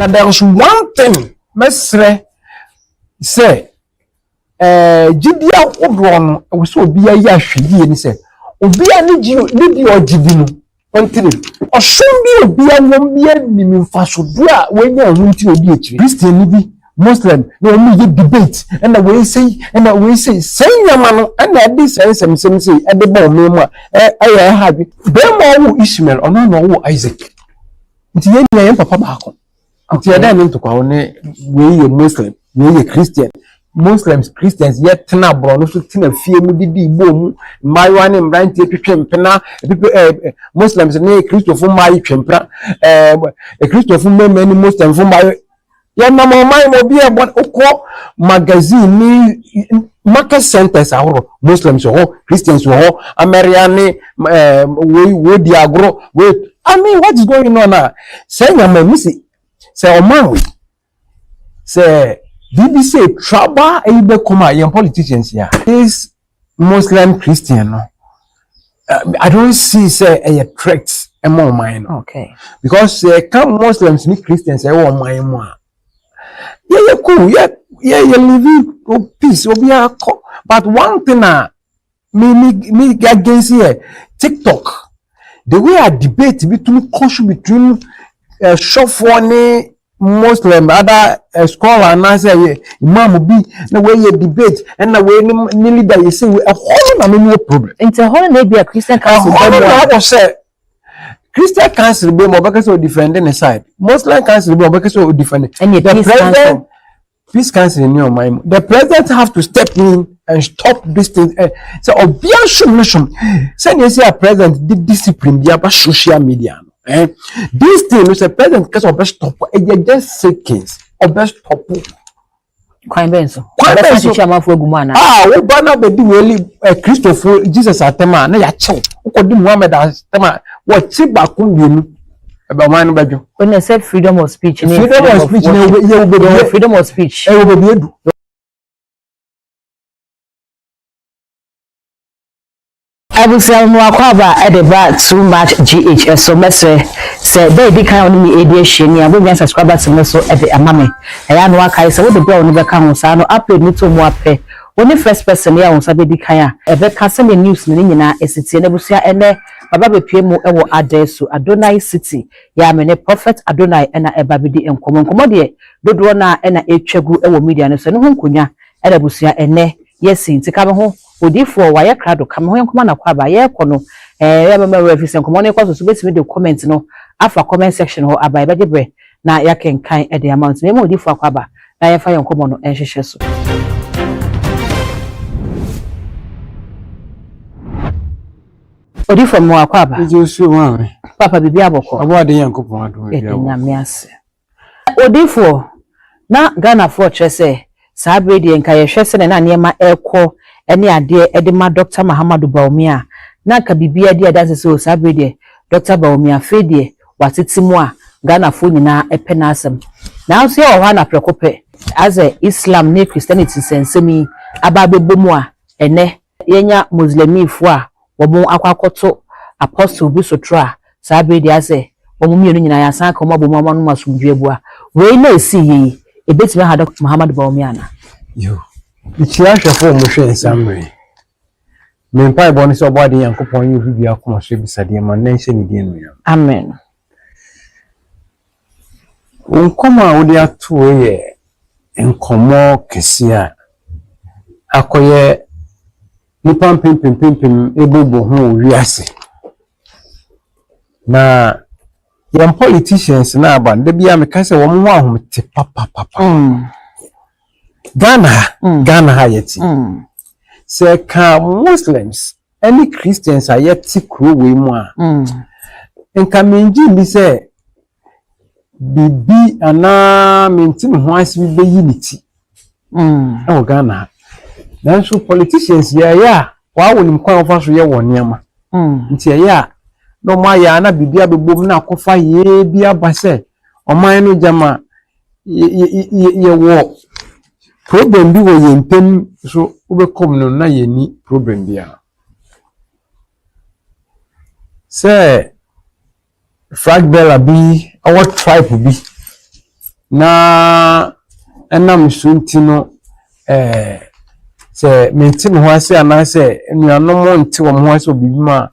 Na there is one thing mɛsrɛ sɛ gyidie ahodoɔ no, ɛwɔ sɛ obiara yɛ ahwɛyie ne sɛ obiara ne gye ne deɛ ɔgye di no ɔnte ne ɔsom bi a obiara wɔm biara nim mfasodeɛ a wanya ɔho nti na ɔdi akyire. Christian bi, Muslim na wɔn yɛ debate, ɛna wei sei, ɛna wei sei. Sɛ nneɛma no ɛna ɛde sɛ nsɛmsɛm sei ɛde bɔ ɔman mu a, ɛyɛ ɛha adwe. Bɛrima a ɔwɔ Ishmael, ɔno na ɔwɔ Isaac, nti yɛn nyinaa yɛn papa baako, nti yɛda ne ntokwa ne wei yɛ Muslim, wei yɛ Christian. Muslims, Christians, yɛtena borɔno so, tena fie mu, didi bɔ mu, mmaayewa ne mmeranteɛ twetwe mpena epipe. Muslims ne Kristofo mmaa twe mpena, Kristofo mmarima ne Muslimfo mmaa. Yɛnam ɔman mu, obi ɛbɔ wokɔ magazine ne market centers ahorow, Muslims wɔ hɔ, Christians wɔ hɔ, Ameria ne wei wei di agorɔ wei. I mean, what is going on? A sɛ nyama mi si sɛ ɔman wei sɛ biribi sɛ tribal eyi bɛ kɔm a yɛn politicians ya, this Muslim Christian no, I don't see sɛ ɛyɛ threat ɛma ɔman no. Because sɛ ɛka Muslims ne Christians ɛwɔ ɔman mu a, yɛyɛ cool, yɛ live peace, obiara kɔ. But one thing a me against yɛ TikTok, the way a debate bi tumi kɔ so between sɔfoɔ ne Muslim other scholar anaasɛ ɛyɛ imam bi na wɔyɛ debate, ɛna wɔyɛ ne leader yɛ sɛ ɛhɔ no na me wɔ problem. Nti ɛhɔ no na ebi a Christian Council ɛhɔ no bɛ mu na a ɔwɔ sɛ Christian Council bi mu, ɔbɛka sɛ ɔdefend ne side, Muslim Council bi mu, ɔbɛka sɛ ɔdefend ɛne the Peace president. Council. Peace Council ni ɔman mu, the president have to step in and stop this thing. Sɛ ɔbea som ne som sɛnea esi a president de discipline bi aba social media no, this thing no, sɛ president kɛsɛ ɔbɛ stop, ɛyɛ just seconds ɔbɛ stop. Kwan bɛn so? Kwan bɛn Ɔbɛsa so? kyekyɛ amanfoɔ agu mu anaa? A woba na bɛdi weli Kristofo Jesus atɛm a, na yɛakyɛw wokɔdi Muhammed atɛm a, wɔkye baako mmienu, ɛbɛ ɔman no bɛdwo. Ɔne sɛ freedom of speech ne Freedom of speech ne yɛ wo baabi. Freedom of speech. Ɛwɔ baabi edu. Abusua mu, akɔ aba ɛde ba Too Much GH ɛso. Mɛsrɛ sɛ bɛɛ di kan a ɔne me edi ahyia ni a, wobɛnya subscribe button no so ɛde ama me. Ɛyɛ ano akae sɛ wode bell no bɛka ho saa no, upload no to mu apɛ, wo ne first person yɛ a wo nsa bɛdi kan a ɛbɛka sɛdeɛ news no ne nyinaa ɛsi tie. Na abusua, ɛnɛ baba bɛpie mu ɛwɔ Adɛso Adonai City, yɛ ame ne Prophet Adonai ɛna ɛba bɛdi nkɔmmɔ. Nkɔmmɔ deɛ dodoɔ no a ɛna ɛtwa gu ɛwɔ media no so, ɛno ho nkonnwa ɛna abusua ɛnɛ yɛsi. Nti ka me ho, odiifoɔ wayɛ krado, ka me ho yɛnkɔma nakɔ aba. Yɛrekɔ no, yɛ mɛma wura fi sɛ nkɔmmɔ no kɔ so, bɛtumi de comment no afa comment section hɔ aba, yɛbɛgye berɛ na yɛakenkan ɛde ama wo. Nti mɛma odiifoɔ akɔ aba na yɛmfa yɛn nkɔmmɔ no ɛnhyehyɛ so. Odiifoɔ, mu akɔ aba. Nti osuo maame. Papa, biribi abɔkɔ? Ɔbɔ ade, Nyankopɔn adom. Yɛde Nyame ase. Odiifoɔ, na Ghanafoɔ kyerɛ sɛ saa bere deɛ nka yɛhwɛ sɛ na nneɛma ɛrekɔ ne adeɛ ɛde ma Dr Mahamadu Bawumia a, na nka biribiara di adanse sɛ o saa bere deɛ Dr Bawumia afei deɛ watete mu a Ghanafoɔ nyinaa ɛpɛ n'asɛm. Nanso yɛwɔ hɔ a, na prɛko pɛ asɛ Islam ne Christianity nsɛnsɛm yi aba abɛbɔ mu a, ɛnɛ yɛnya Muslimifoɔ a wɔn akɔ akɔto apostle bi sotoro a, saa bere deɛ asɛ wɔn mmienu nyinaa yɛasan aka wɔn abɔ mu ama no asomdwe abua. Wei na esi yie yi, ebetumi aha Dr Muhammadu Bawumia ana? Yo, mekyia ahwɛfo a wɔhwɛ nsammerɛ. Me mpaebɔ no sɛ ɔbɔ ade Nyankopɔn yɛ obi biara koma so abisadeɛ ma na nhyɛ ne din anuonyam. Amen. Wo nkɔmmɔ a wode ato yɛ nkɔmmɔ kɛseɛ a akɔyɛ nipa mpempempempem ebobɔ ho wɔ wiase. Na yɛn politicians na aba no, da biara meka sɛ wɔn ho ahomete papapapa. Ghana ha, Ghana ha yɛte. Sɛ ka Muslims ne Christians a yɛte kuro wei mu a, nka mengye nni sɛ biribi anaa mente me ho ase bi bɛyi ne ti ɛwɔ Ghana ha. Nanso politicians yɛyɛ a, wɔawɔ nim kwan a wɔfa so yɛ wɔn nneɛma. Nti ɛyɛ a na wɔn ayɛ a na biribi abɛbɔ mu na akɔfa yee bi aba sɛ ɔman no gyama yɛwɔ problem bi wɔ yɛn ntam, so wobɛkɔm no na yɛnni problem biara. Sɛ flag bearer bi ɔwɔ tribe bi Na ɛnam so nti no, sɛ mente me ho ase anaasɛ anuanom nte wɔn ho ase wɔ biribi mu a,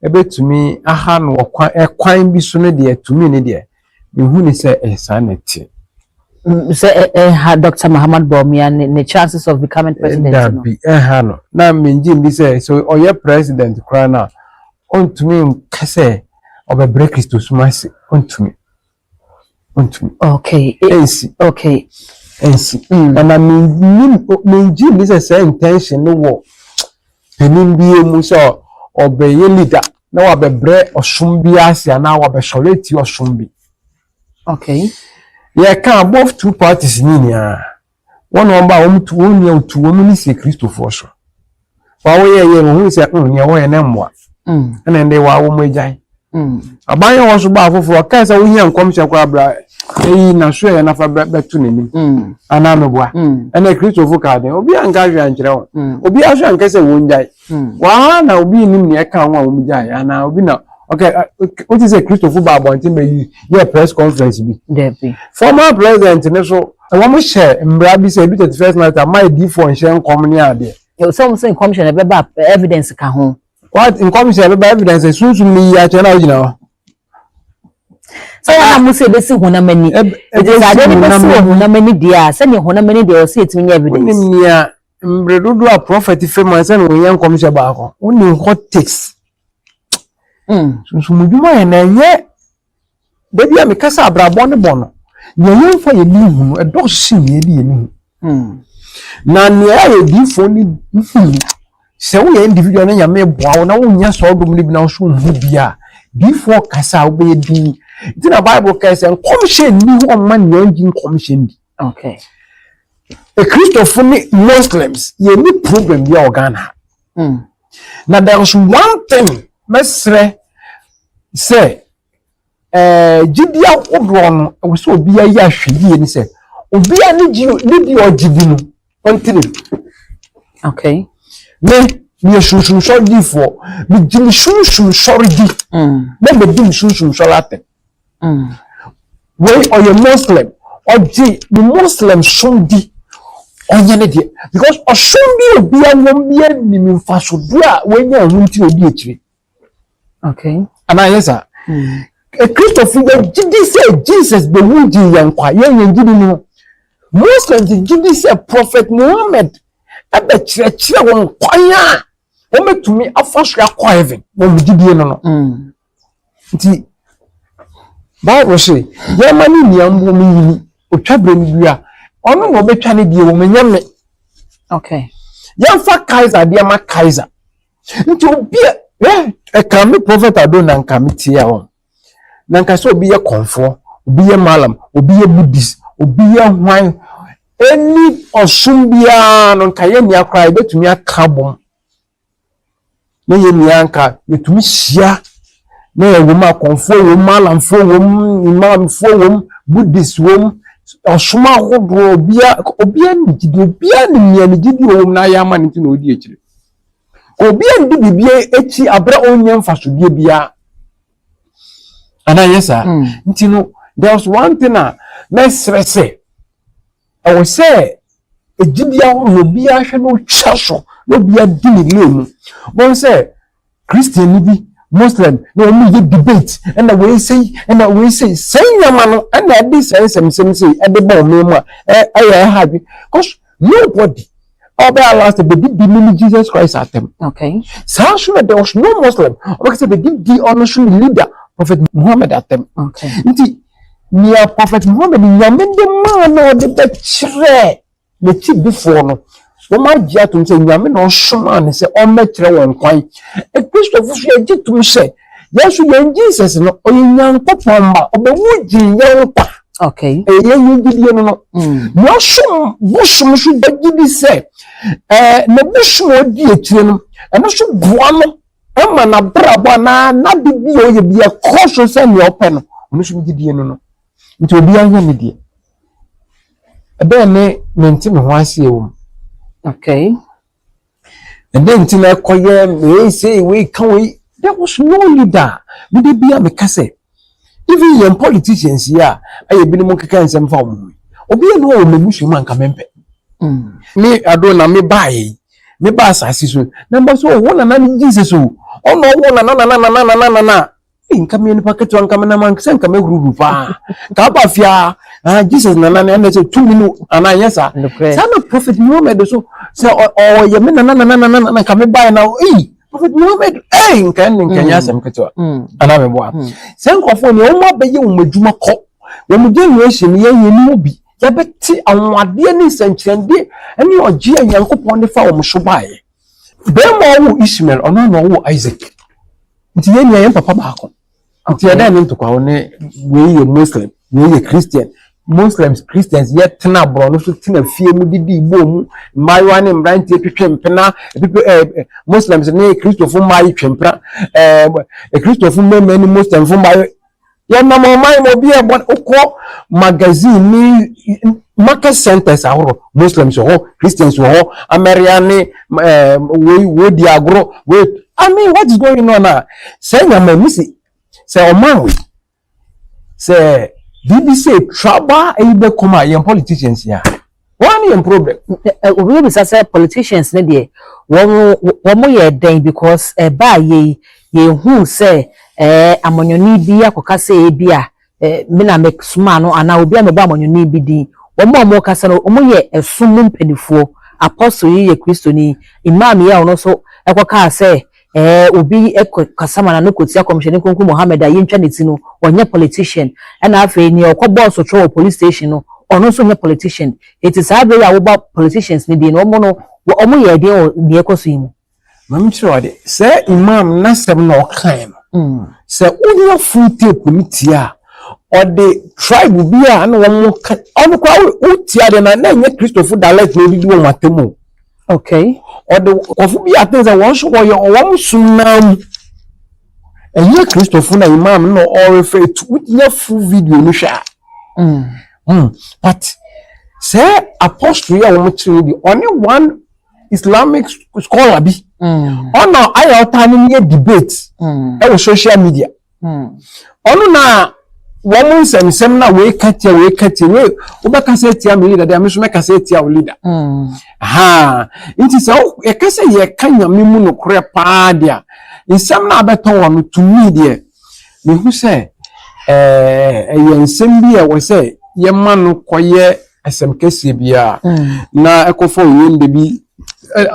ɛbɛtumi aha no wɔ kwan ɛkwan bi so no deɛ, tumi no deɛ, mehu ne sɛ ɛyɛ saa na ɛte. Sɛ ɛha Dr. Muhammad Bawumia ne chances of becoming president no? Dabi, ɛha no. Na mengye ndi sɛ ɔyɛ president koraa no a, ɔntumi nka sɛ ɔbɛbrɛ Kristosom ase. Ɔntumi, ɔntumi. Ɛnsi. Ɛnsi. Ɛna mennim, mengye ndi sɛ saa intention no wɔ panin bi mu sɛ ɔbɛyɛ leader na wabɛbrɛ ɔsom bi ase anaa wabɛsɔre atia ɔsom bi. Yɛka both two parties ni nyinaa, wɔn na wɔn ba wɔn tu wɔn nua otu wɔn ni si Kristofoɔ so. Wɔn a wɔyɛ yɛ wɔn sɛ nea wɔyɛ ne mmoa. Ɛna ndɛ wɔn a wɔn agyae. Aban yɛ wɔn so ba afoforɔ ɔkaa sɛ wohia nkɔmhyɛ koraa, bra eyi na so yɛ nafa bɛto n'anim. Anaa meboa? Ɛna Kristofo kaa den, obi anka hwɛ ankyerɛ wɔn. Obi ahwɛ anka sɛ wɔn gyae. Wɔn na obi nim nea ɛka ho a wɔn gyae anaa obi na okay, wote sɛ Kristofo ba abɔnten bɛyi yɛ press conference bi? Dabi. Former president ne so wɔn hyɛ mmara bi sɛ ebi 31st night ama ediifoɔ nhyɛ nkɔm ne adeɛ. Sɛ wɔn sɛ nkɔmhyɛ na ɛbɛba, evidence ka ho. What nkɔmhyɛ ɛbɛba evidence? Sunsun ne yi akyerɛ na ogyina hɔ. Sɛ wɔn a mo sɛ ebesi honam ani. Eti sɛ adeɛ no bɛsi wɔ honam ani deɛ a, sɛdeɛ honam ani deɛ, ɔsɛ yɛtumi nyɛ evidence. Wonim nea mmerɛ dodoɔ a prophet fam ansa na wɔnyɛ nkɔmhyɛ baako? Wonim hot takes? Sunsum dwuma yɛ na ɛnyɛ dabi a meka sɛ abrabɔ ne bɔ no, nea yɛmfa yɛn ni hu no ɛdɔɔso sen nea yɛde yɛn ni hu. Na nea ɛyɛ diifoɔ ne hu, sɛ woyɛ individual na Nyame boa wo na wonyɛ sɛ ɔdom no bi na wo so nhu bi a, diifoɔ kasa a, wobɛyɛ din. Nti na Bible kae sɛ nkɔmhyɛ nni hɔ mma nea ɔngye nkɔmhyɛ ndi. Kristofo ne Muslims, yɛnni problem bi a wɔ Ghana ha. Na there is one thing mɛsrɛ sɛ gyidi ahodoɔ no, ɛwɔ sɛ obiara yɛ ahwɛ yie ne sɛ obiara ne gye ne deɛ ɔgye di no, ɔnte ne. Me meyɛ sunsum sɔre diifoɔ, megye me sunsum sɔre di na medi me sunsum sɔre atɛm. Wei ɔyɛ Muslim, ɔgye ne Muslim som di, ɔnyɛ ne deɛ, because ɔsom bi obiara wɔm bi anim mfasodeɛ a wɔanya ɔho nti na ɔdi akyire. Anaa yɛ saa? Kristofo yɛgye di sɛ Jesus bɛwu gye yɛn nkwa, yɛn gyidi no. Muslims gye di sɛ Prophet Muhammad ɛbɛkyerɛkyerɛ wɔn kwan a wɔbɛtumi afa so akɔ heaven, wɔn gyidie no. Nti Bible sɛ yɛma ne nua mbɔ mu nyini otwa berɛ no bi a, ɔno na ɔbɛtwa ne deɛ wɔ mu, nyɛ me. Yɛmfa Kaiser deɛ ma Kaiser. Nti obi a ɛka me Prophet Ado na nka me tie a wɔn na nka sɛ obi yɛ kɔnfoɔ, obi yɛ malam, obi yɛ Buddhist, obi yɛ hwan, ɛni ɔsom biara no, nka yɛ nua koraa yɛbɛtumi aka bom na yɛ nua nka yɛtumi hyia na yɛwɔ mu, akɔnfoɔ wɔ mu, malamfoɔ wɔ mu, imamfoɔ wɔ mu, Buddhist wɔ mu, ɔsom ahodoɔ, obiara obiara ne gyidi, obiara ne nea ne gyidi wɔ mu na ayɛ ama ne nti na ɔdi akyire. Obiara ndi biribi akyi abere a ɔnyɛ mfasodeɛ biara. Anaa yɛ saa? Nti no there was one thing a mɛsrɛ sɛ ɛwɔ sɛ egyidi ahorow obiara hwɛ na otwa so na obiara di ne lane mu. Wɔn sɛ Christian bi, Muslim na wɔn yɛ debate, ɛna wei sei, ɛna wei sei, sɛn nneɛma no ɛna ɛde sɛn nsɛmsɛm sei ɛde bɔ wɔn mu a ɛyɛ ɛha adwi, cause nobody ɔbɛ allow sɛ bɛdidi mi ne Jesus Christ atɛm. Saa nso na there was no Muslim ɔbɛka sɛ bɛdidi ɔno so ne leader Prophet Muhammad atɛm. Nti nea Prophet Muhammad Nyame de maa na ɔde bɛkyerɛ n'akyidifoɔ no, wɔn agye atom sɛ Nyame na ɔsomaa ne sɛ ɔmmɛkyerɛ wɔn kwan. Kristofo so yɛgye tom sɛ yɛn nso yɛn Jesus no ɔyɛ Nyankopɔn ba, ɔbɛwu gye yɛn nkwa. Ɛyɛ yɛn gyidie no. Nea ɔsom bosom so bɛgye di sɛ na bosom a ɔdi akyire no, ɛno nso boa no ɛma n'abrabɔ anaa n'ade bi a ɔyɛ bi ɛkɔ so sɛ nea ɔpɛ no, ɔno nso gyidie no. Nti obiara nyɛ ne deɛ ɛbɛn ne mente me ho ase wɔ mu. Ɛdɛ nti na ɛkɔyɛ wei sei, wei ka wei. There was no leader. Mede bia meka sɛ Even yɛn politicians yi a ɛyɛ binom keka nsɛm fa wɔn ho yi, obi yɛ no wɔ m'abusua mu a, nka mempɛ. Me ado na me baa yi, me ba asase so na mba so ɔwɔ nana ne Jesus o, ɔna ɔwɔ nana nana nana nana nana. Ee, nka me nipa ketewa, nka me nam sɛ nka mɛhuruhuru paa nka aba fia. Ah, Jesus nana ne ɛna sɛ tumi no anaa nyɛ saa. Nokorɛ. Saa na Prophet Muhammad so sɛ ɔyɛ me nana nana nana nana, nka me baa na ee, Prophet Muhammad, ee, nka ɛne nka nyɛ asɛm ketewa anaa meboa sɛ nkurɔfoɔ nea wɔn abɛyɛ wɔn adwuma kɔ wɔn generation yɛn ni mu bi yɛbɛte anwanwadeɛ ne nsɛnkyerɛndeɛ ne ɔgye a Nyankopɔn de fa wɔn so baeɛ. Bɛrima a ɔwɔ Ishmael, ɔno na ɔwɔ Isaac, nti yɛn nua, yɛn papa baako, nti yɛdan ne ntokwa ne wei yɛ Muslim, wei yɛ Christian. Muslims, Christians, yɛtena borɔno so, tena fie mu, didi bɔ mu, mmaayewa ne mmeranteɛ twetwe mpena epipe Muslims ne Kristofo mmaa yi twe mpena, Kristofo mmarima ne Muslimfo mmaa. Yɛnam ɔman mu, obi ɛbɔ wokɔ magazine ne market centers ahorow, Muslims wɔ hɔ, Christians wɔ hɔ, Ameria ne wei wei di agorɔ wei. I mean, what is going on? A sɛ nyama mi si sɛ ɔman wei sɛ biribi sɛ tribal eyi bɛ kɔm a, yɛn politicians yɛ a wɔn ne yɛn problem. Obi bisa sɛ politicians ne deɛ, wɔn yɛ dɛn? Because ɛbaa yɛ yi, yɛhu sɛ amanyɔni bi akɔka sɛ ebi a me na me soma no anaa obi a mebɔ amanyɔni bi din. Wɔn a wɔn kasa no, wɔn yɛ ɛsom mu mpanimfoɔ. Apostle yi yɛ Kristoni, imam yi a ɔno nso ɛkɔkaa sɛ obi ɛkɔ kasa ma n'ano kɔtia Kɔmhyɛne Kronkron Mohammed a yɛntwa ne ti no, ɔnyɛ politician. Ɛna afei nea ɔkɔ bɔɔso twɛ wɔ police station no, ɔno nso nyɛ politician. Eti saa abere yi a wɔba politicians ne din no, wɔn no wɔn yɛ den wɔ deɛ ɛkɔ so yi mu. Maame, kyerɛ wade sɛ imam n'asɛm na ɔkae no sɛ wonya full tape no tie a, ɔde tribe bi a na wɔn ka ɔno koraa wotia deɛ na ɛnyɛ Kristofo dialect na odidi wɔn atam o. Ɔde kɔfo bi aten sɛ wɔn nso wɔyɛ wɔn som naa mu, ɛnyɛ Kristofo na imam na ɔrefa etu. Wonya full video no hwɛ a. But sɛ apostle yi a wɔn kyerɛ bi, ɔne one Islamic scholar bi ɔna ayɛ ɔtaa ne yɛ debate ɛwɔ social media. Ɔno na wɔn nsɛmsɛm na wei ka tia, wei ka tia wei, wobɛkasa tia mi leader deɛ, mi nso mɛkasa tia wo leader ha. Nti sɛ yɛka sɛ yɛka Nyame mu nokorɛ paa deɛ a, nsɛm na abɛtɔ wɔ no tumi deɛ, mehu sɛ ɛyɛ nsɛm bi a ɛwɔ sɛ yɛma no kɔyɛ asɛm kɛseɛ biara na ɛkɔfa oyɛnde bi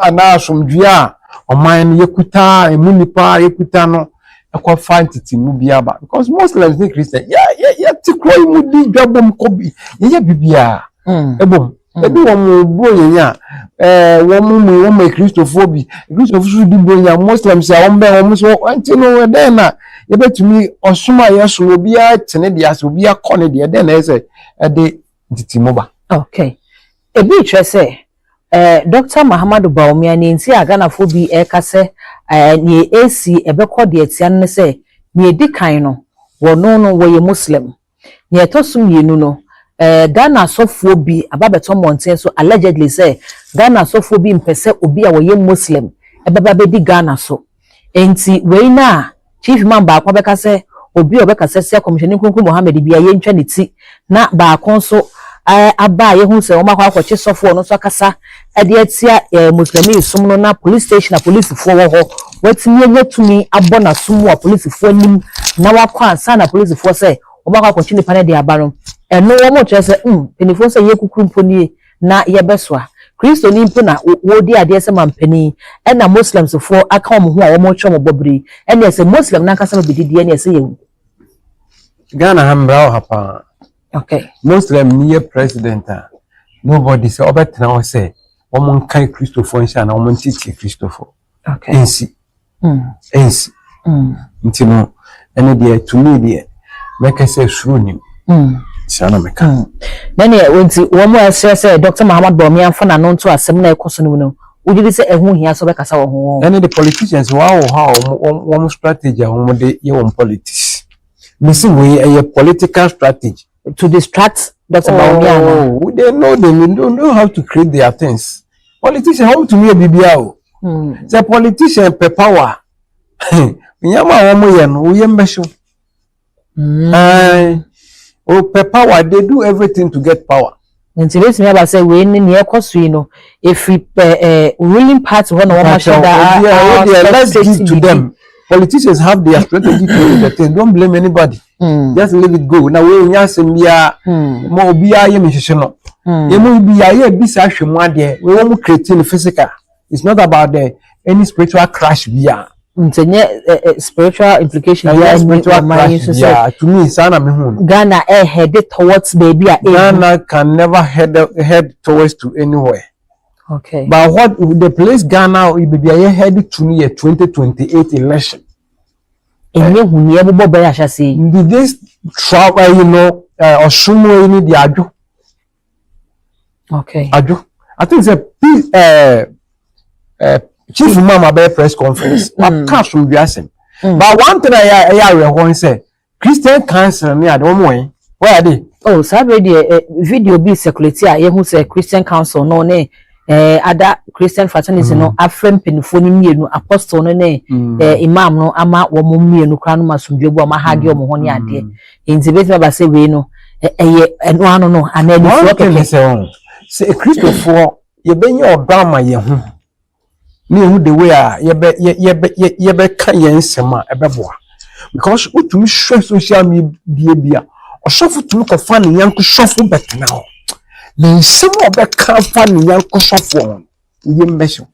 anaa asomdwoeɛ a ɔman no yɛkuta emu nipa yɛkuta no ɛkɔfa ntete bi aba, because Muslims ne Christian yɛ yɛ yɛte kuro yi mu di dwa bom kɔ bi, yɛyɛ bibiara ɛbom. Ebi wɔn mo buro yɛn a wɔn mu wɔn yɛ Kristofoɔ bi, Kristofoɔ nso di buro yɛn a, Muslims a wɔn bɛn wɔn nso. Nti no, ɛdɛn na yɛbɛtumi ɔsom a yɛsom, obiara te ne deɛ ase, obiara kɔ ne deɛ, ɛdɛn na ɛyɛ sɛ ɛde ntete mu ba? Okay, ebi kyerɛ sɛ Dr Mahamadu Bawumia ne nti a Ghanafoɔ bi ɛreka sɛ nea esi ɛbɛkɔ deɛ tia no ne sɛ, nea edi kan no, wɔno no wɔyɛ Muslim. Nea ɛtɔ so mmienu no, Ghana asɔfoɔ bi aba abɛtɔ mmɔnten so allegedly sɛ Ghana asɔfoɔ bi mpɛ sɛ obi a wɔyɛ Muslim ɛbɛba bɛdi Ghana so. Nti wei na chief imam baako abɛka sɛ obi a ɔbɛkasa tia Kɔmhyɛne Kronkron Mohammed bi a, yɛntwa ne ti, na baako nso aba a yɛhu sɛ wɔn akɔ akɔkye sɔfoɔ no nso akasa ɛde atia Muslimi som no na police station a polisifoɔ wɔ hɔ, wɔatumi anya tumi abɔ n'asom wɔ polisifoɔ anim na wakɔ ansa na polisifoɔ sɛ wɔn akɔ akɔkye nipa no de aba no. Ɛno wɔn kyerɛ sɛ mpanimfoɔ sɛ yɛ kukuru mpo nie na yɛbɛsoa Kristoni mpo na wɔredi adeɛ sɛ mampanin, ɛna Muslimsfoɔ aka wɔn ho a wɔn retwerɛ wɔn bɔbere, ɛna ɛsɛ Muslim n'ankasa no bɛdidi, ɛna ɛsɛ yɛwu. Ghana ha, mmara wɔ ha paa. Muslim ni yɛ president a, nobody sɛ ɔbɛtena hɔ sɛ wɔn nkan Kristofoɔ nhyɛ anaa wɔn nkyekye Kristofoɔ. Nsi nsi. Nti no, ɛne deɛ tumi deɛ, mɛka sɛ suro nim saa na mɛka. Na neɛ nti wɔn a ɛsrɛ sɛ Dr Mahamad Bawumia mfa n'ano nto asɛm na ɛkɔ so no mu no, wogye di sɛ ɛho hia sɛ ɔbɛkasa wɔ ho? Ɛne de politicians wɔn wɔ hɔ a, wɔn strategy a wɔn de yɛ wɔn politics, mesi wei ɛyɛ political strategy. To distract Dr. Bawumia ana? Oh, they know, they don't know how to create their things. Politicians wɔn tumi yɛ biribiara o. Sɛ politician pɛ power, nneɛma a wɔn yɛ no, wɔyɛ mbɛhyew. Opɛ power, they do everything to get power. Nti betumi aba sɛ wei ne nea ɛkɔ so yi no efiri ɛ ɛ ruling party hɔ na wɔn ahyɛ da. Let's give to them. Politicians have their strategy to do the thing. Don't blame anybody. Just leave it go. Na wei nya asɛm biara ma obiara yɛ mi hyehyɛ no. Yɛn mu bi yɛ ayɛ bi saa ahwɛ mu adeɛ wei, wɔn mu create no physical. It's not about the any spiritual crash biara. Nti nye ɛ spiritual implication. Biara spiritual crash biara to me, saa na mi hu no. Ghana ɛ head towards baabi a. Ghana can never head towards to anywhere. But what the place Ghana baabi a yɛ head to no yɛ 2028 election. Enye hu ni ɛbobɔ bɛyɛ ahyase yi. Nti this travel ɔsom yi ni di adwo. Adwo. I think say peace Chief Imam abɛyɛ press conference waka asomdwe asɛm, but one thing a ɛyɛ awerɛhoɔ n sɛ Christian Council ne ade wɔn wɔ where are they? Oh, saa bere deɛ video bi circulate a yɛhu sɛ Christian Council no ne ada Christian fraternity no afrɛ mpanimfoɔ no mmienu, apostle no ne imam no, ama wɔn mmienu koraa no ma asomdwe bu a wɔn ahage wɔn ho ne adeɛ. Nti ebetumi aba sɛ wei no ɛyɛ ɛno ano no anaa anifoɔ kɛkɛ. Sɛ Kristofoɔ yɛbɛnyɛ ɔdɔ ama yɛn ho ne yɛhu the way a yɛbɛ yɛbɛ yɛbɛka yɛn nsɛm a ɛbɛboa, because wotumi hwɛ social media bi a, ɔsɔfo tumi kɔfa ne yanko sɔfo bɛtena hɔ na nsɛm a ɔbɛka fa ne yanko sɔfo ho, yɛ mbɛhyɛ.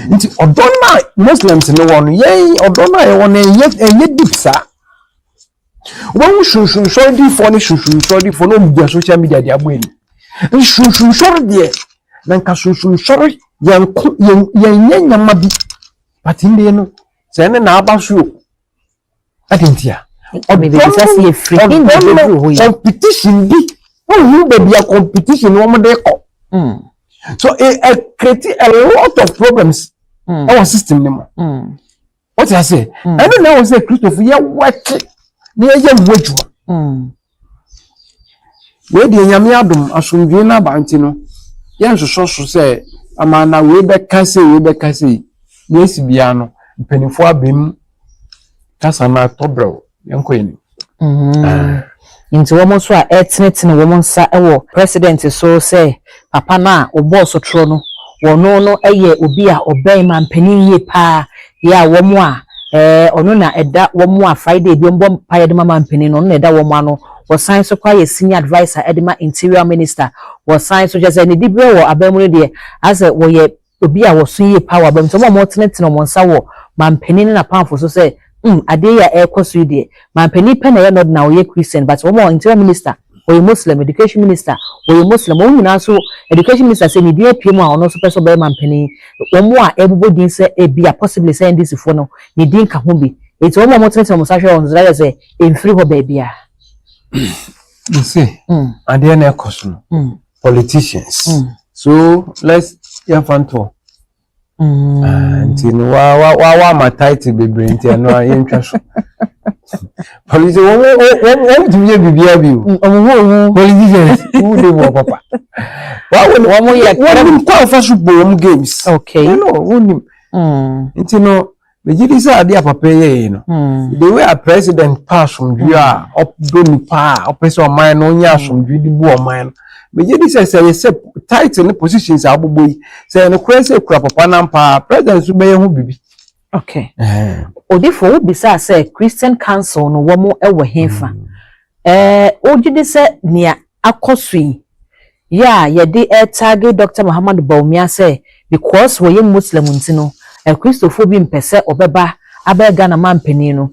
Nti ɔdɔ no a Muslims no wɔ no, yɛn ɔdɔ no a yɛwɔ no ɛnyɛ deep saa. Wɔn sunsunsɔredifoɔ ne sunsunsɔredifoɔ na wɔn gyina social media de abɔ ani. Nsunsunsɔre deɛ, na nka sunsunsɔre yɛn ko yɛn yɛn nyɛ nyama bi, but ndé no sɛ ɛne na aba so o adi nti a ɔdɔ no, ɔdɔ no competition bi, wɔn hu baabi a competition wɔn de kɔ, so it create a lot of problems ɛwɔ system ne mu. Wɔte ase, ɛno na ɛwɔ sɛ Kristofo yɛ wɔkye na yɛyɛ mu adwuma. Wei deɛ, Nyame adom, asomdwee no aba, nti no yɛnsosɔ so sɛ ama na wei bɛka sei, wei bɛka sei. Na esi biara no, mpanimfoɔ abɛm kasa na atɔ brɛw, yɛnkɔ yɛn. Nti wɔn nso a ɛretenetene wɔn nsa wɔ president so sɛ papa no a ɔbɔɔ sotorɔ no, wɔn no yɛ obi a ɔbɛn mampanin yie paa, yɛ a wɔn a ɔno na ɛda wɔn a Friday bi wɔn bɔ mpaeɛ de ma mampanin no, ɔno na ɛda wɔn ano. Wɔsan so kɔ ayɛ senior adviser ɛde ma Interior Minister. Wɔsan so kyerɛ sɛ ne dibere wɔ aban mu no deɛ, asɛ wɔyɛ obi a wɔso yie paa wɔ aban mu. Nti wɔn a wɔtenetene wɔn nsa wɔ mampanin ne n'apamfo so sɛ adeɛ yi a ɛrekɔ so yi deɛ, mampanin pɛ na ɛyɛ nɔd na ɔyɛ Christian, but wɔn a Interior Minister wɔyɛ Muslim, Education Minister wɔyɛ Muslim, wɔn nyinaa nso Education Minister sɛ ne din apue mu a ɔno nso pɛ sɛ ɔbɛyɛ mampanin, wɔn a ɛbobɔ din sɛ ebi a possibly sɛ NDC foɔ no ne din ka ho bi. Eti wɔn a wɔtenetene wɔn nsa hwɛ wɔn nso ayɛ sɛ mfiri hɔ baabi a. You see, adeɛ na ɛkɔ so no, politicians. So let's yɛmfa ntoɔ. Nti no wa ama title bebree, nti ɛno a yɛntwa so. Politicians wɔn tumi yɛ biribiara bi o. Ɔmo ho ohun. Politicians who dey wɔ papa. Wɔn yɛ wɔn nim kwan fa so bɔ wɔn games. You know wɔn nim. Nti no megye di sɛ adeɛ a papa yɛ yi no, the way a president pa asomdwe a ɔdɔ nipa a ɔpɛ sɛ ɔman no ɔnyɛ asomdwe de bu ɔman no, megye di sɛ yɛ sɛ title ne positions a abobɔ yi, sɛ ɛnokorɛ sɛ kura papa nampa, president nso bɛyɛ ho bibi. Okay, odifo, wo bisa sɛ Christian Council no wɔn wɔ hefa? Wogye di sɛ nea akɔ so yi yɛ a yɛde ɛtarget Dr. Muhammadu Bawumia sɛ because wɔyɛ Muslim nti no, Kristofo bi mpɛ sɛ ɔbɛba abɛyɛ Ghana mampanin no,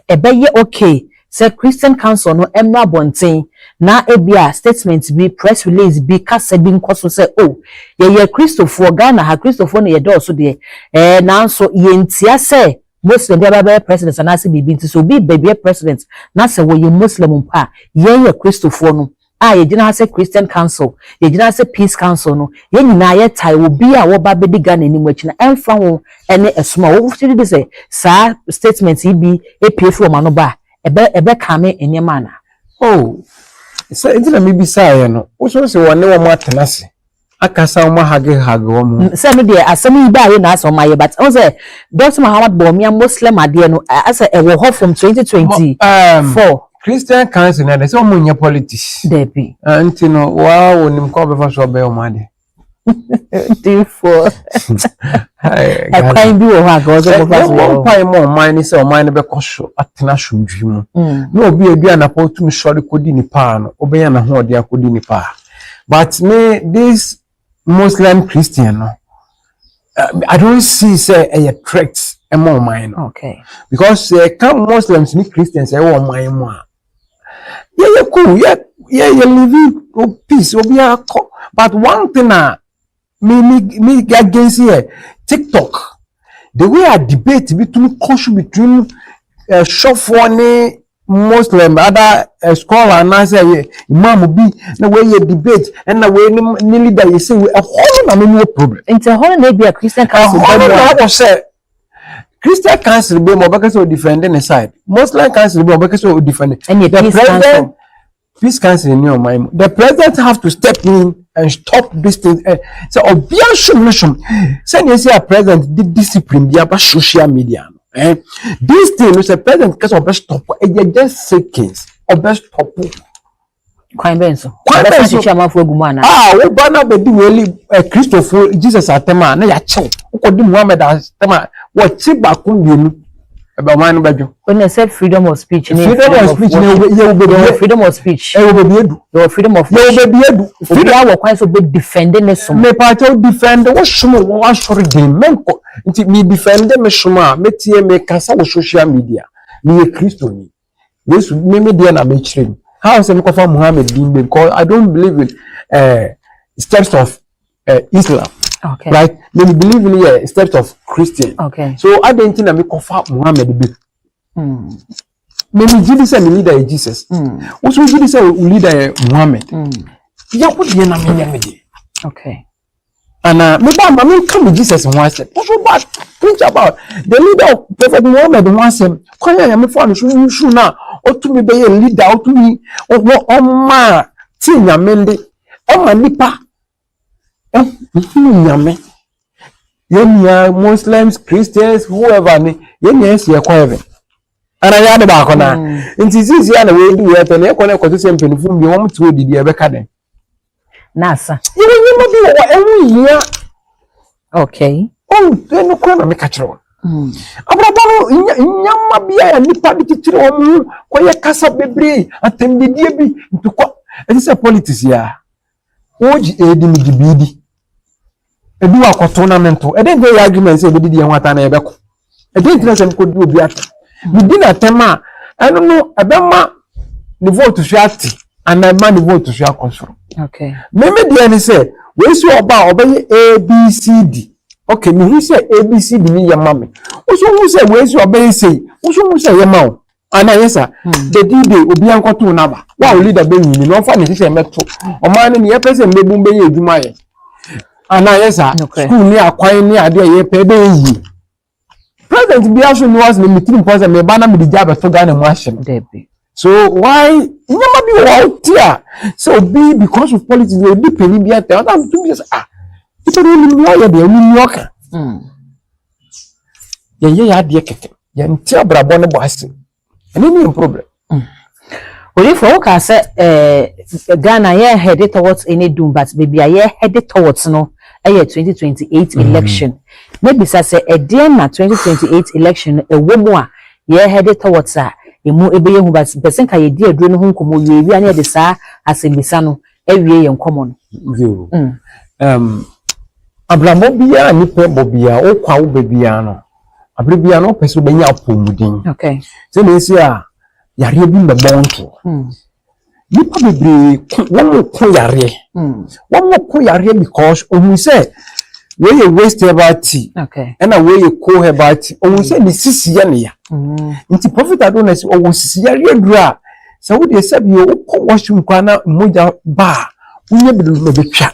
ɛbɛyɛ okay sɛ Christian Council no mmra abɔnten na ebi a statement bi, press release bi, kasa bi nkɔ so sɛ, oh, yɛyɛ Kristofoɔ, Ghana ha Kristofoɔ no yɛdɔɔso deɛ, nanso yɛntia sɛ Muslim bi abɛyɛ president anaasɛ biribi. Nti sɛ obi bɛbi president na sɛ wɔyɛ Muslim mpo a, yɛn yɛ Kristofoɔ no a yɛgyina ha sɛ Christian Council, yɛgyina ha sɛ Peace Council no, yɛn nyinaa yɛtae obi a wɔba bɛdi Ghana anim akyi na ɛmfa ho ɛne ɛsom a wɔn di sɛ saa statement yi bi epie fi wɔn ano ba a ɛbɛ kame nneɛma ana. Oh, sɛ nti na mebisaeɛ no, wosɔ sɛ wɔne wɔn atena ase. Akasa wɔn ahagehage wɔn ho. Sɛ no deɛ, asɛm yi baayɛ na asɛ ɔmo ayɛ, but ɔmo sɛ Dr Muhammad Bawumia Muslim adeɛ no, asɛ ɛwɔ hɔ from 2024. Christian Council na de sɛ ɔmo nyɛ politics. Dɛbi. Nti no waa wɔ nim kɔ ɔbɛfa so ɔbɛyɛ ɔmo ade. Difoɔ, ɛkwan bi wɔ hɔ a kò ɔsɛ ɔmo fa so wɔ. Wɔ. Mpae ma ɔman ne sɛ ɔman no bɛkɔ so atena asomdwe mu na obi a ebi anapa otum sɔre kɔdi nipa no, ɔbɛnya n'ahoɔden akɔdi nipa. But me, this Muslim Christian no, I don't see sɛ ɛyɛ threat ɛma ɔman no. Because yɛka Muslims ne Christians ɛwɔ ɔman mu a, yɛyɛ cool, yɛ live peace, obiara kɔ. But one thing a me against yɛ TikTok, the way a debate bi tumi kɔ so between sɔfoɔ ne Muslim other scholar anaasɛ ɛyɛ imam bi na wɔyɛ debate, ɛna wɔyɛ ne leader yɛ sɛ ɛhɔ no na me wɔ problem. Nti ɛhɔ no na ebi a Christian Council ɛhɔ no bɛ mu na a ɛwɔ sɛ Christian Council bi mu, ɔbɛka sɛ ɔdefend ne side. Muslim Council bi mu, ɔbɛka sɛ ɔdefend. Ɛne the Peace president Council. Peace Council ni ɔman mu, the president have to step in and stop this thing sɛ ɔbea som ne som sɛnea esi a president de discipline bi aba social media no, this thing no, sɛ president kɛsɛ ɔbɛ stop, ɛyɛ just seconds ɔbɛ stop. Kwan bɛn so? Kwan bɛn so? Ɔbɛsa kyekyɛ amanfoɔ agu mu anaa? A woba na bɛdi weli Kristofo Jesus atɛm a, na yɛakyɛw wokɔdi Muhammed atɛm a, wɔkye baako mmienu, ɛbɛ ɔman no bɛdwo. Ɔna sɛ freedom of speech ne Freedom of speech ne yɛwɔ baabi yɛwɔ freedom of speech. Ɛwɔ baabi edu. Yɛwɔ freedom of Yɛwɔ baabi edu. Obiara wɔ kwan sɛ ɔbɛ defend ne som. Mepaakyɛw, defend wo som wɔ asɔre den mɛnkɔ. Nti mi defend me som a, metie me kasa wɔ social media, meyɛ Kristoni, Yesu me me deɛ na mekyerɛ mu how sɛ mekɔfa Muhammed din bɛ, because I don't believe in steps of Islam. Right, me believe in yɛ steps of Christian. So adan nti na mekɔfa Muhammed bi? Me me gyi di sɛ me leader yɛ Jesus. Woso gyi di sɛ wo leader yɛ Muhammed. Yɛ wo deɛ na menyɛ me deɛ. Ana me ba ma me nka me Jesus ho asɛm, woso ba preach about the leader of Prophet Muhammed ho asɛm, kwan a Nyame fa no so nsu na ɔtumi bɛyɛ leader, ɔtumi ɔwɔ ɔma tie Nyame nde ɔma nipa ɛhunu Nyame. Yɛn nyinaa, Muslims, Christians, whoever ni, yɛn nyinaa si ɛkɔ heaven ana yɛ ade baako na nti sisi a na wɔadi wɔ ɛtɔ na ɛkɔ na ɛkɔto sɛ mpanyinfoɔ mbien wɔn te hɔ didi, ɛbɛka dɛn? Na asa. Yɛwɔ nneɛma bi wɔ hɔ ɛho hia. Ɔn ɛno kora na meka kyerɛ wɔn. Abrabɔ no nyama bi a nipa de kyekyere wɔn ho kɔyɛ kasa bebree, atɛmdidie bi ntokɔ, ɛte sɛ politics yɛ a wɔgye edi mi gye biidi ebi wɔ akɔto na mento ɛdɛn nti yɛ argument sɛ ebedidi yɛn ho ata na yɛbɛkɔ ɛdɛn nti na sɛ mekɔdi obi ata medi n'atɛm a, ɛno no ɛbɛma ne vote so ate anaa ɛma ne vote so akɔ soro? Mímí deɛ ni sɛ wei si ɔba a ɔbɛyɛ ABCD, okay, mihu sɛ ABCD ni yɛ ma mi, woso hu sɛ wei si ɔbɛyɛ sei, woso hu sɛ yɛ ma o ana yɛ sa. The D-Day, obi ankɔto n'aba wa o leader bɛ nyini na ɔfa ne hyehyɛ mɛto ɔman no ne yɛpɛ sɛ mbɛbu bɛyɛ adwuma yɛ ana yɛ sa. School ne akwan ne adeɛ a yɛpɛ bɛyɛ yie. President bi aso ni wa sɛ ne tiri mpɔ sɛ meba na mede gya abɛto Ghana mu ahyɛ no. Debi. So why nneɛma bi wɔ hɔ ti a sɛ obi because of politics na obi panyin bi atɛ ɔna tumi sɛ, ah, nipa no onim nea ɔyɛ deɛ, onim nea ɔka. Yɛn yɛ adeɛ kɛkɛ, yɛn ti abrabɔ ne bɔ ase, ɛne ne yɛn problem. Odifo, woka sɛ Ghana yɛ headed towards any doom, but baabi a yɛ headed towards no ɛyɛ 2028 election. Mebisa sɛ ɛdeɛn na 2028 election no ɛwɔ mu a yɛ headed towards a emu ebɛyɛ hu? But pɛsɛ nka yɛdi aduro no ho nkɔmmɔ wie wie a, na yɛde saa asɛmmisa no awie yɛn nkɔmmɔ no. Yo. Abrabɔ biara nipa bɔ biara, wokɔ a woba biara no, abere biara no wopɛ sɛ wobɛnya apɔmuden. Sɛnea esi a yareɛ bi mbɛbɔ wo ntoɔ. Nipa bebree ko, wɔn ko yareɛ. Wɔn ko yareɛ because ohun sɛ wei yɛ waste herbal tea ɛna wei yɛ co herbal tea. Ohun sɛ ne sisi yɛ ne ya. Nti Prophet Adona sɛ ɔwɔ sisi yareɛ duro a, sɛ wodeɛ sɛbi wokɔ washroom koraa na mogya ba a, wonyɛ bi na bɛtwa.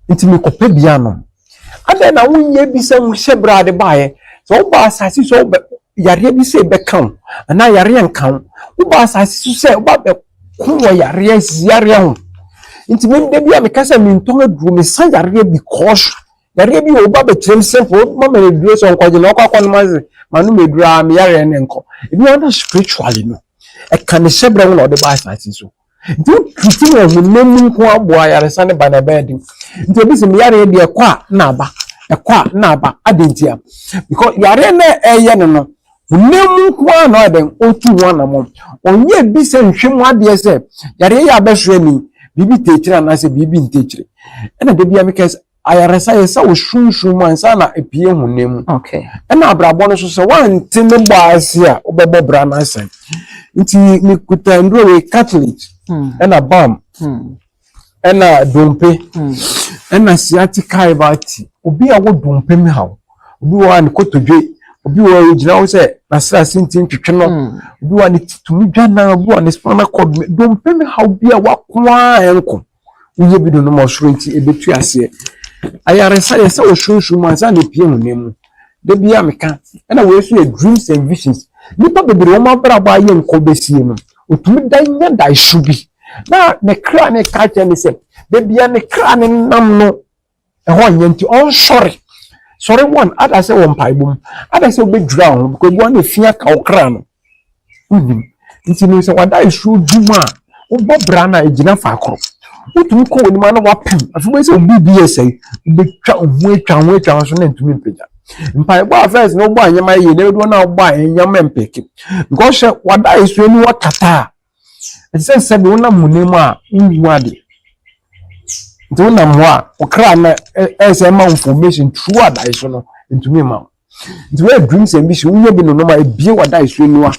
Nti mekɔpɛ bia no. Adɛn na wonyɛ bi sɛ wohyɛ berɛ ade baeɛ sɛ woba asase so, wobɛ yareɛ bi sɛ ɛbɛka wo anaa yareɛ nka wo, woba asase so sɛ woba bɛko wɔ yareɛ, sisi yareɛ ho. Nti me da bi a meka sɛ mentɔn aduro, mesa yareɛ because yareɛ bi wɔ woba bɛkyerɛ m simple, woma ma aduro sɛ ɔnkɔgye na ɔkɔ akɔnom ase ma nom aduro a me yareɛ ne nkɔ. Ebi wɔ na spiritually no, ɛka ne hyɛbrɛ ho na ɔde ba asase so. Nti wotutu wɔ honam mu nko aboa ayaresa ne ba na ɛbɛyɛ den. Nti obi sɛ me yareɛ deɛ ɛkɔ a na aba, ɛkɔ a na aba, adɛn nti a? Because yareɛ no ɛyɛ no, honam mu nko ara na ɔyɛ dɛn ɔtu ho anammɔn. Ɔnyɛ bi sɛ nhwɛ mu adeɛ sɛ yareɛ yɛ abɛsoɛ ni biribi tɛ akyire anaasɛ biribi ntɛ akyire. Ɛna da bi a meka sɛ ayaresa yɛ sɛ wo sunsun mu ansa na epie honam mu. Ɛna abrabɔ no so sɛ woante ne bɔ ase a, wobɛbɔ bra no asɛn. Nti mekuta nduro wei, cartilage ɛna balm ɛna dompe ɛna sciatica herbal tea. Obi a wɔ dompe mu haw, obi wɔ hɔ a ne kotodwe, obi wɔ hɔ a ogyina hɔ sɛ n'asrase nti ntwetwe no, obi wɔ hɔ a ne ti tumi dwa na obi wɔ ne spinal cord, dompe mu haw bi a wako a ɛnko, woyɛ bi donom ɔsoro nti ebetu aseɛ. Ayaresa yɛ sɛ osunsun mu ansa na epie honam mu. Da bi a meka, ɛna wei nso yɛ dreams and visions. Nipa bebree wɔn abrabɔ ayɛ nkɔ besie no, otumi da nya daeso bi na ne kra ne ka kyerɛ ne sɛ beebi a ne kra ne nam no ɛhɔ nyɛ, nti ɔnsɔre sɔre one ada sɛ wɔ mpaebɔ mu, ada sɛ wobɛdwira wo ho because ebi wɔn na efi aka wo kra no wonim. Nti no sɛ wada esuo dwuma a wobɔ bra no a egyina faakoro, wotumi kɔ wɔ anim a na wapem. Afei wobɛyɛ sɛ obi bi yɛ sɛe, wobɛtwa wo ho atwa ho atwa ho so na ntumi mpagya. Mpaebɔ a first na wobɔ a nneɛma yɛ yie na ebi wɔ na wobɔ a nneɛma mpeke because sɛ wada esuo ni wakata a, ɛte sɛ sɛbi wonam honam mu a wonhu ade. Nti wonam hɔ a ɔkra no ɛyɛ sɛ ɛma wo information through adaeso no, ntumi ma wo. Nti wɔyɛ dreams and vision, wonya bi nonom a ebie w'adaeso aniwa.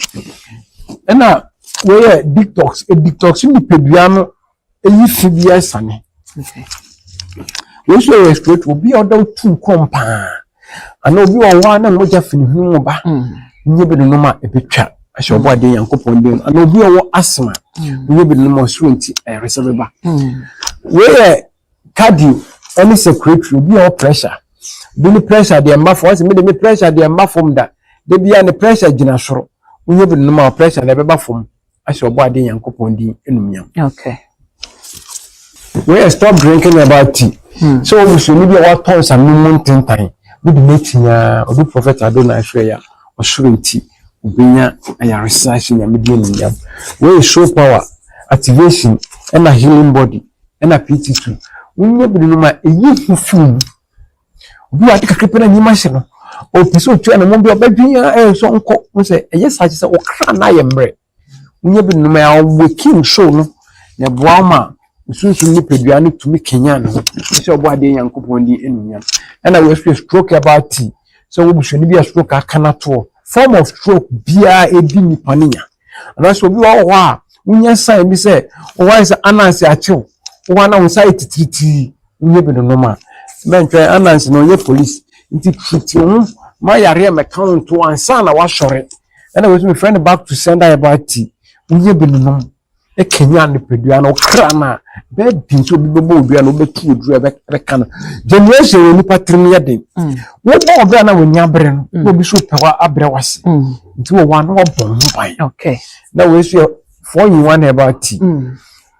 Ɛna wɔyɛ detox, detox nipadua no, eyi fi bi ɛsane. Wei nso yɛ spiritual. Obi a ɔda tu nkɔm paa anaa obi wɔ hɔ a na mogya fi ne hwene mu ba, wonya bi nonom a ebetwa ahyɛ ɔbɔ adeɛ Nyankopɔn din. Anaa obi a ɔwɔ asthma, wonya bi nonom a ɔsoro nti ɛyaresa bɛba. Wei yɛ cardio ɛne circulatory. Obi a ɔwɔ pressure bi ne pressure deɛ mma fam, ɔsɛ me de me pressure deɛ mma fam da da bi a ne pressure gyina soro, wonya bi nonom a pressure na ɛbɛba fam ahyɛ ɔbɔ adeɛ Nyankopɔn din enumnyam. Wei yɛ stop drinking herbal tea. Sɛ wɔ busuani bi a watɔ nsanom mu ntentan wodi n'akyi nyaa obi Prophet Adonai ahwɛ yɛ a ɔsoro nti obenya ayaresa ahyɛ Nyame din enumnyam. Wei yɛ soul power activation ɛna healing body ɛna PT2. Wonya bi nonom a eyi ho fi mu. Obi wɔ ade kakra pɛ na nneɛma hyɛ no, ɔpɛ sɛ otua ne mo bi ɔbɛdwen a ɛyɛ sɛ ɔnkɔ ho sɛ ɛyɛ saa kyerɛ sɛ ɔkra na ayɛ mmerɛ. Wonya bi nonom a awaken soul no na ɛboa wo ma nsunsun nipadua no tumi kanyan ne ho sɛ ɔbɔ adeɛ Nyankopɔn din enumnyam. Ɛna wei nso yɛ stroke herbal tea. Sɛ wɔ busuani bi a stroke aka no atoɔ, form of stroke biara edi nipa ne nya, anaasɛ obi wɔ hɔ a wonya sign bi sɛ wɔwɔ ayɛ sɛ anansi akyew wɔwɔ ana wo nsa ayɛ titiritii, wonya bi nonom a mɛntwɛn anansi na ɔnyɛ police nti titi ho ma yareɛ mɛka wo nto ansa na wasɔre. Ɛna wei nso mefrɛ no back to sender herbal tea. Wonya bi nonom ɛkanya nipadua no, ɔkra no a bɛyɛ den sɛ obi bɛbɔ odua no wobɛtu oduro a ɛbɛka no. Generation wɔ nipa tirim yɛ den. Wobɔ ɔbrɛ na w'ani abere no na obi so pɛ wa abrɛ wase nti wɔ hɔ a na wabɔ ho ban. Na wei nso yɛ four in one herbal tea.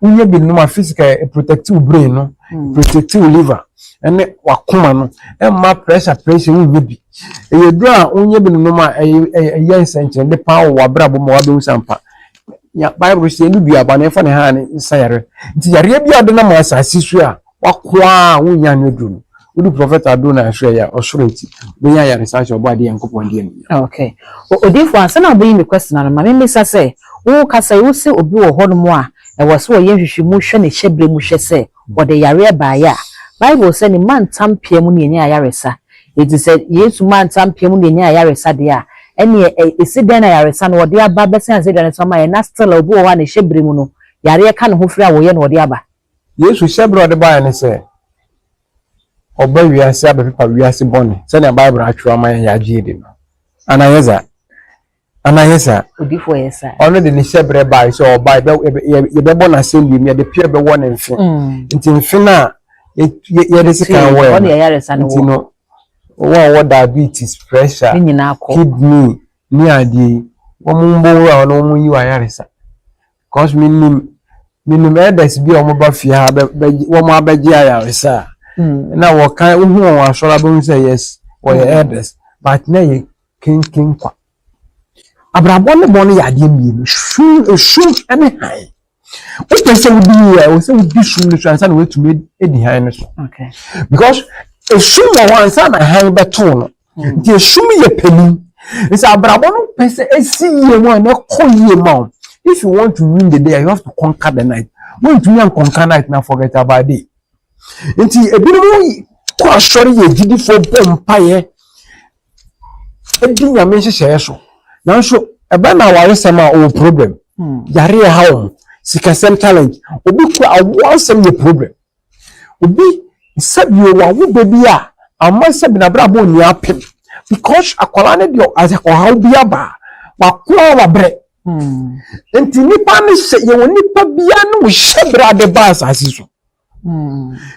Wonya bi nom a physical protect wo brain no, protect wo liver ɛne wakoma no, ɛmma pressure wonya bi. Ɛyɛ duro a wonya bi nom a ɛyɛ nsɛnkyerɛnne paa wɔ w'abrabɔ ma wabɛhu sampa ya. Bible sɛ ɛnu duaba na ɛfa ne ha ne nsa yare nti yareɛ bi a ɔde nam asase so a wakoa a wonya no aduro no, wode Prophet Adonai ahwɛ yɛ a ɔsoro nti wobɛnya ayaresa ahyɛ ɔbɔ adeɛ Nyankopɔn deɛ no. Okay. Odifo, ansa na wobɛyi me question ano, ma memmisa sɛ, wo kasa yi, wo sɛ obi wɔ hɔnom a ɛwɔ sɛ wɔyɛ nhwehwɛmu hwɛ ne hyɛberɛ mu hwɛ sɛ wɔde yareɛ baeɛ a, Bible sɛ ne ma ntampea mu ne yɛnya ayaresa. Enti sɛ Yesu ma ntampea mu ne yɛnya ayaresa deɛ a, ɛneɛ ɛsi dɛn na ayaresa no wɔde aba bɛsɛn asɛ aduane so ama yɛn na still a obi wɔ hɔ a ne hyɛberɛ mu no yareɛ ka ne ho firi a wɔyɛ na wɔde aba? Yesu hyɛberɛ a ɔde baeɛ ne sɛ ɔba wiase abɛpepa wiase bɔne sɛnea Bible atwerɛ ama yɛn yɛagye adi no. Anayɛ saa, anayɛ saa? Odifoɔ, yɛ saa. Ɔno de ne hyɛberɛ baeɛ sɛ ɔba yɛbɛbɔ n'asɛnnua mu, yɛde pea bɛwɔ ne mfe. Nti mfe no a yɛde sekan wɔɛ ɔne ayaresa no nti wɔ no wɔn a wɔwɔ diabetes, pressure, ne nyinaa kɔ. Kidney ne adeɛ yi, wɔn mbɔ wura hɔ na wɔn yi wɔ ayaresa because menim. Menim elders bi a wɔba fie ha wɔn abɛgye ayaresa a na wɔka wohu wɔn asɔre abɛhu sɛ yes, wɔyɛ elders, but na yɛ kenken kwa. Abrabɔ ne bɔ no yɛ adeɛ mmienu, sum, esum ne hann. Wopɛ sɛ wodi yie a, ɛwɔ sɛ wodi sum no so ansa na woatumi adi hann no so, because esum wɔ hɔ ansa na hann bɛtoo no. Nti esum yɛ panin. Nti abrabɔ no pɛ sɛ esi yie mu a na ɛkɔ yie ma wo, if you want to win the day, you have to conquer the night. Wontumi anconquer night na forget about day. Nti ebinom kɔ asɔre, yɛ gyidifoɔ, bɔ mpaeɛ, edi Nyame nhyehyɛeɛ so, nanso ɛbɛn na awaresɛm a ɔwɔ problem, yare ɛha wɔn, sikasɛm challenge, obi kɔ awoɔ asɛm yɛ problem, obi sɛbi wɔ awo baabi a ama sɛbi n'abrabɔ nni apem because akwadaa no deɛ asɛ ɔhaw bi aba wako a wabrɛ. Nti nipa no hyɛ yɛwɔ nipa biara ne wo hyɛ bere ade ba asase so.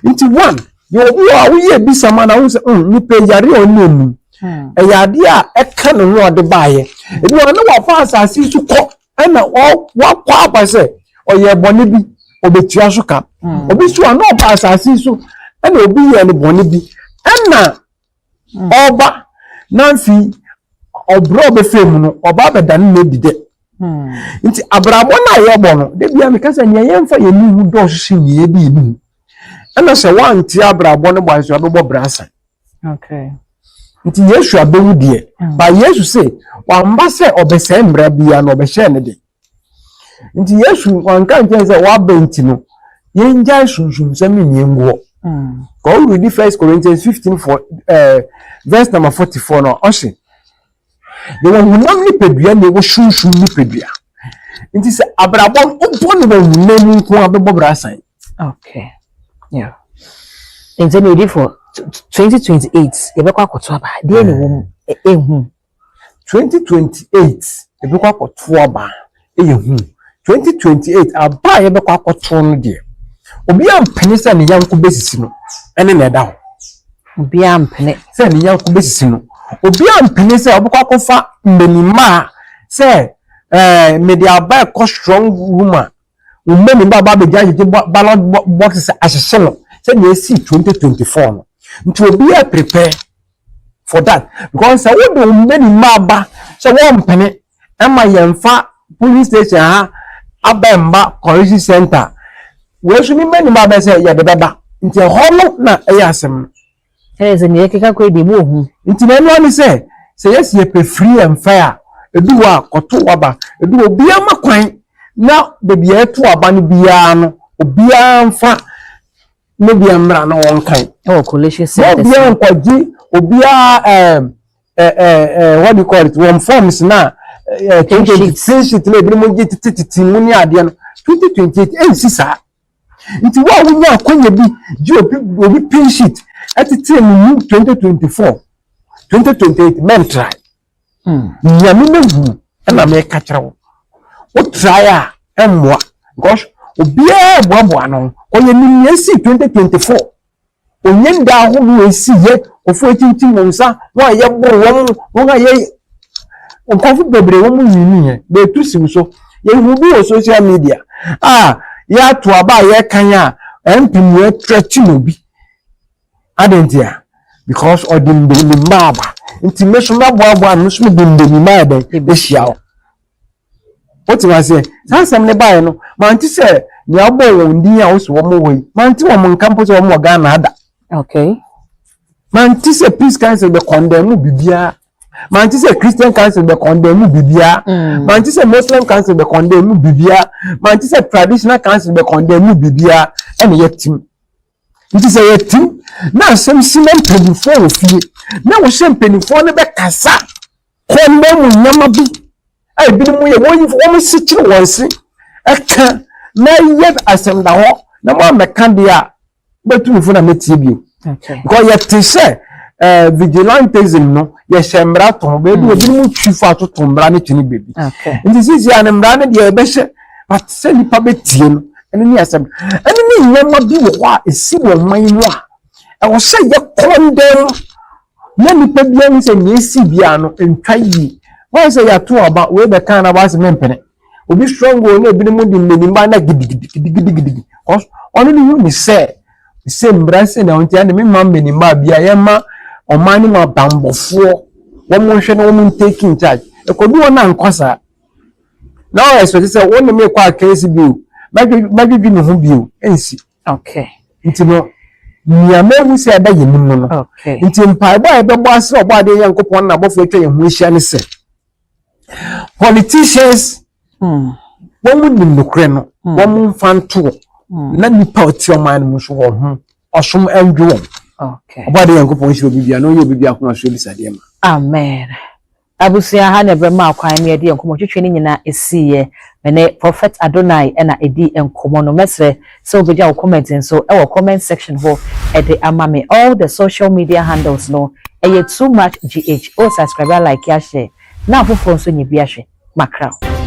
Nti one, yɛwɔ bi wɔ a woyɛ ebisa ma na wo sɛ nipa yare a ɔne emu ɛyɛ adeɛ a ɛka ne ho ɔde baayɛ. Ebi wɔ ne wafa asase so kɔ ɛna wakɔ aba sɛ ɔyɛ bɔne bi, ɔbɛtua so ka. Obi so a na ɔba asase so ɛna obi yɛ ne bɔne bi ɛna ɔba nanfi ɔbrɛ ɔbɛfɛ mu no, ɔba abɛdane na edi dɛ. Nti abrabɔ no a yɛbɔ no de bia meka sɛ nea yɛmfa yɛn ni hu dɔɔso si nea yɛde yɛn hu, ɛna sɛ wante abrabɔ no bɔ aso abɛbɔ brasa. Nti Yesu abɛwu deɛ ba, Yesu sɛ wamba sɛ ɔbɛsɛe mmara bia na ɔbɛhyɛ ne de. Nti Yesu wanka nkyɛn sɛ waba nti no yɛngyae sunsumsɛm ne nea ngu hɔ. Ka ɔredi First Corinthians 15 for verse number 44 no, ɔse yɛwɔ honam nipadua na yɛwɔ sunsum nipadua. Nti sɛ abrabɔ no wobɔ no wɔ honam mu nko a, bɛbɔ bra asan. Okay, yeah, nti na edi for 2028 yɛbɛkɔ akɔto aba deɛ na ɛwɔ mu ehu. 2028 yɛbɛkɔ akɔto aba, ɛyɛ hu. 2028 aba a yɛbɛkɔ akɔto no deɛ, obiara mpene sɛ ne yanko bɛsisi no ɛne na ɛda hɔ. Obiara mpene. Sɛ ne yanko bɛsisi no, obiara mpene sɛ ɔbɛkɔ akɔfa mmanimma a sɛ mede aba ɛkɔ strong room a mmanimma aba abɛgya agyegye ballot boxes ahyehyɛ no sɛdeɛ esi 2024 no. Nti obiara prepare for that, because sɛ wode mmanimma aba sɛ wɔmpene ɛma yɛmfa police station ha aba mba correction center wei so ne mmanimma aba sɛ yɛde bɛba, nti ɛhɔ no na ɛyɛ asɛm no. Ɛyɛ sɛ nea ɛkeka kɔ ebi mu ohu. Nti na ɛno ne sɛ yɛsi yɛpɛ free and fair a, ebi wɔ a kɔto waba, ebi wɔ obiara ma kwan na beebi a ɛto aba no biara no, obiara nfa ne deɛ mmra na wɔn kan. Ɛwɔ collation na centers. Obiara nkɔgye obiara ɛɛ ɛɛ ɛɛ what do you call it, wɔn forms na 20 sheets. Sheet na ebinom gye tete mu ne adeɛ no. 2028 ɛnsi saa. Nti wo a wonya akɔnya bi gye obi pink sheet ɛtete ne mu 2024, 2028 mɛntrae. Nyame mehu ɛna meka kyerɛ wo, wo try a ɛmmoa because obiara boaboa no ɔyɛ nim nea esi 2024 onye nda ahodoɔ esi yɛ kɔfo ekyinkyim wɔn nsa, wɔn a yɛboro wɔn, wɔn a yɛ nkurɔfo bebree wɔn nwini yɛ beetu siw so. Yɛhu bi wɔ social media a yɛato aba a yɛkan a MP mu yɛtrɛkyi na obi adanti a because ɔde mbɛnimma aba. Nti me so mɛboaboa no so mede mbɛnimma ayɛ dɛn ehyia wo. Wote aseɛ? Saa asɛm ne baeɛ no, mante sɛ nea ɔbɔ wɔn din a wosi wɔn wɔ yi, mante wɔn nka mpo sɛ wɔn wɔ Ghana ada. Mante sɛ Peace Council bɛ condemn mu biribiara, mante sɛ Christian Council bɛ condemn mu biribiara, mante sɛ Muslim Council bɛ condemn mu biribiara, mante sɛ Traditional Council bɛ condemn mu biribiara. Ɛna yɛ tim. Nti sɛ yɛ tim na asɛm si na mpanimfoɔ wɔ fie na wɔhyɛ mpanimfoɔ no bɛkasa condemn mu nneɛma bi a ebinom yɛ wɔn wɔn si kyerɛ wɔn se ɛka na yɛ asɛm da hɔ na mo amɛka deɛ a bɛtumifo na mɛtie bio. Because yɛte sɛ vigilantism no, yɛhyɛ mmara tɔn beebi, ebinom twi fa atoto mmara no twene beebi. Nti sisi a ne mmara no deɛ yɛbɛhyɛ, but sɛ nipa bɛtie no, ɛno ne asɛm. Ɛno ne nneɛma bi wɔ hɔ a esi wɔ ɔman mu a ɛwɔ sɛ yɛ condemn na nipa bi ahu sɛ nea esi biara no ntwa yie. Wɔn sɛ yɛato aba wei bɛka na baasi mɛmpene. Obi stronghold na ebinom de mmanimba na gidigidigidigidi. Ɔno ne hu ne sɛ mmara sɛ na ɔnti ɛna mema mmanimba bia yɛma ɔman no mu abanbɔfoɔ wɔn nhwɛ na wɔn take in charge. Ekodu wɔn na nkɔ saa. Na ɔyɛ expect sɛ wɔn ne me kɔ akansi bio, mɛdwedwe ne ho bio, ɛnsi. Nti no, nea mehu sɛ ɛbɛ yɛ nim no. Nti mpaebɔ a yɛbɛbɔ ase ɔbɔ adeɛ Nyankopɔn na abɔfoɔ atwa yɛn ho ahyia ne sɛ politicians wɔn mu nim nokorɛ no, wɔn mu mfa ntoɔ na nipa a ɔte ɔman no mu nso wɔn ho ɔsom ɛndwe wɔn. Ɔbɔ adeɛ Nyankopɔn nhyira obi bia na ɔnyɛ obi bia akoma so ebisadeɛ ma. Amen. Abusua, ha na ɛbɛma akwan mi yɛde nkɔmmɔ twitwi no nyinaa esiiɛ. Mene Prophet Adonai ɛna edi nkɔmmɔ no. Mɛsrɛ sɛ wobɛgya wo comment nso ɛwɔ comment section hɔ ɛde ama me. All the social media handles no ɛyɛ Too Much GH. O subscribe, like, ahyɛ na afoforɔ nso nyɛ bi ahwɛ. Makra.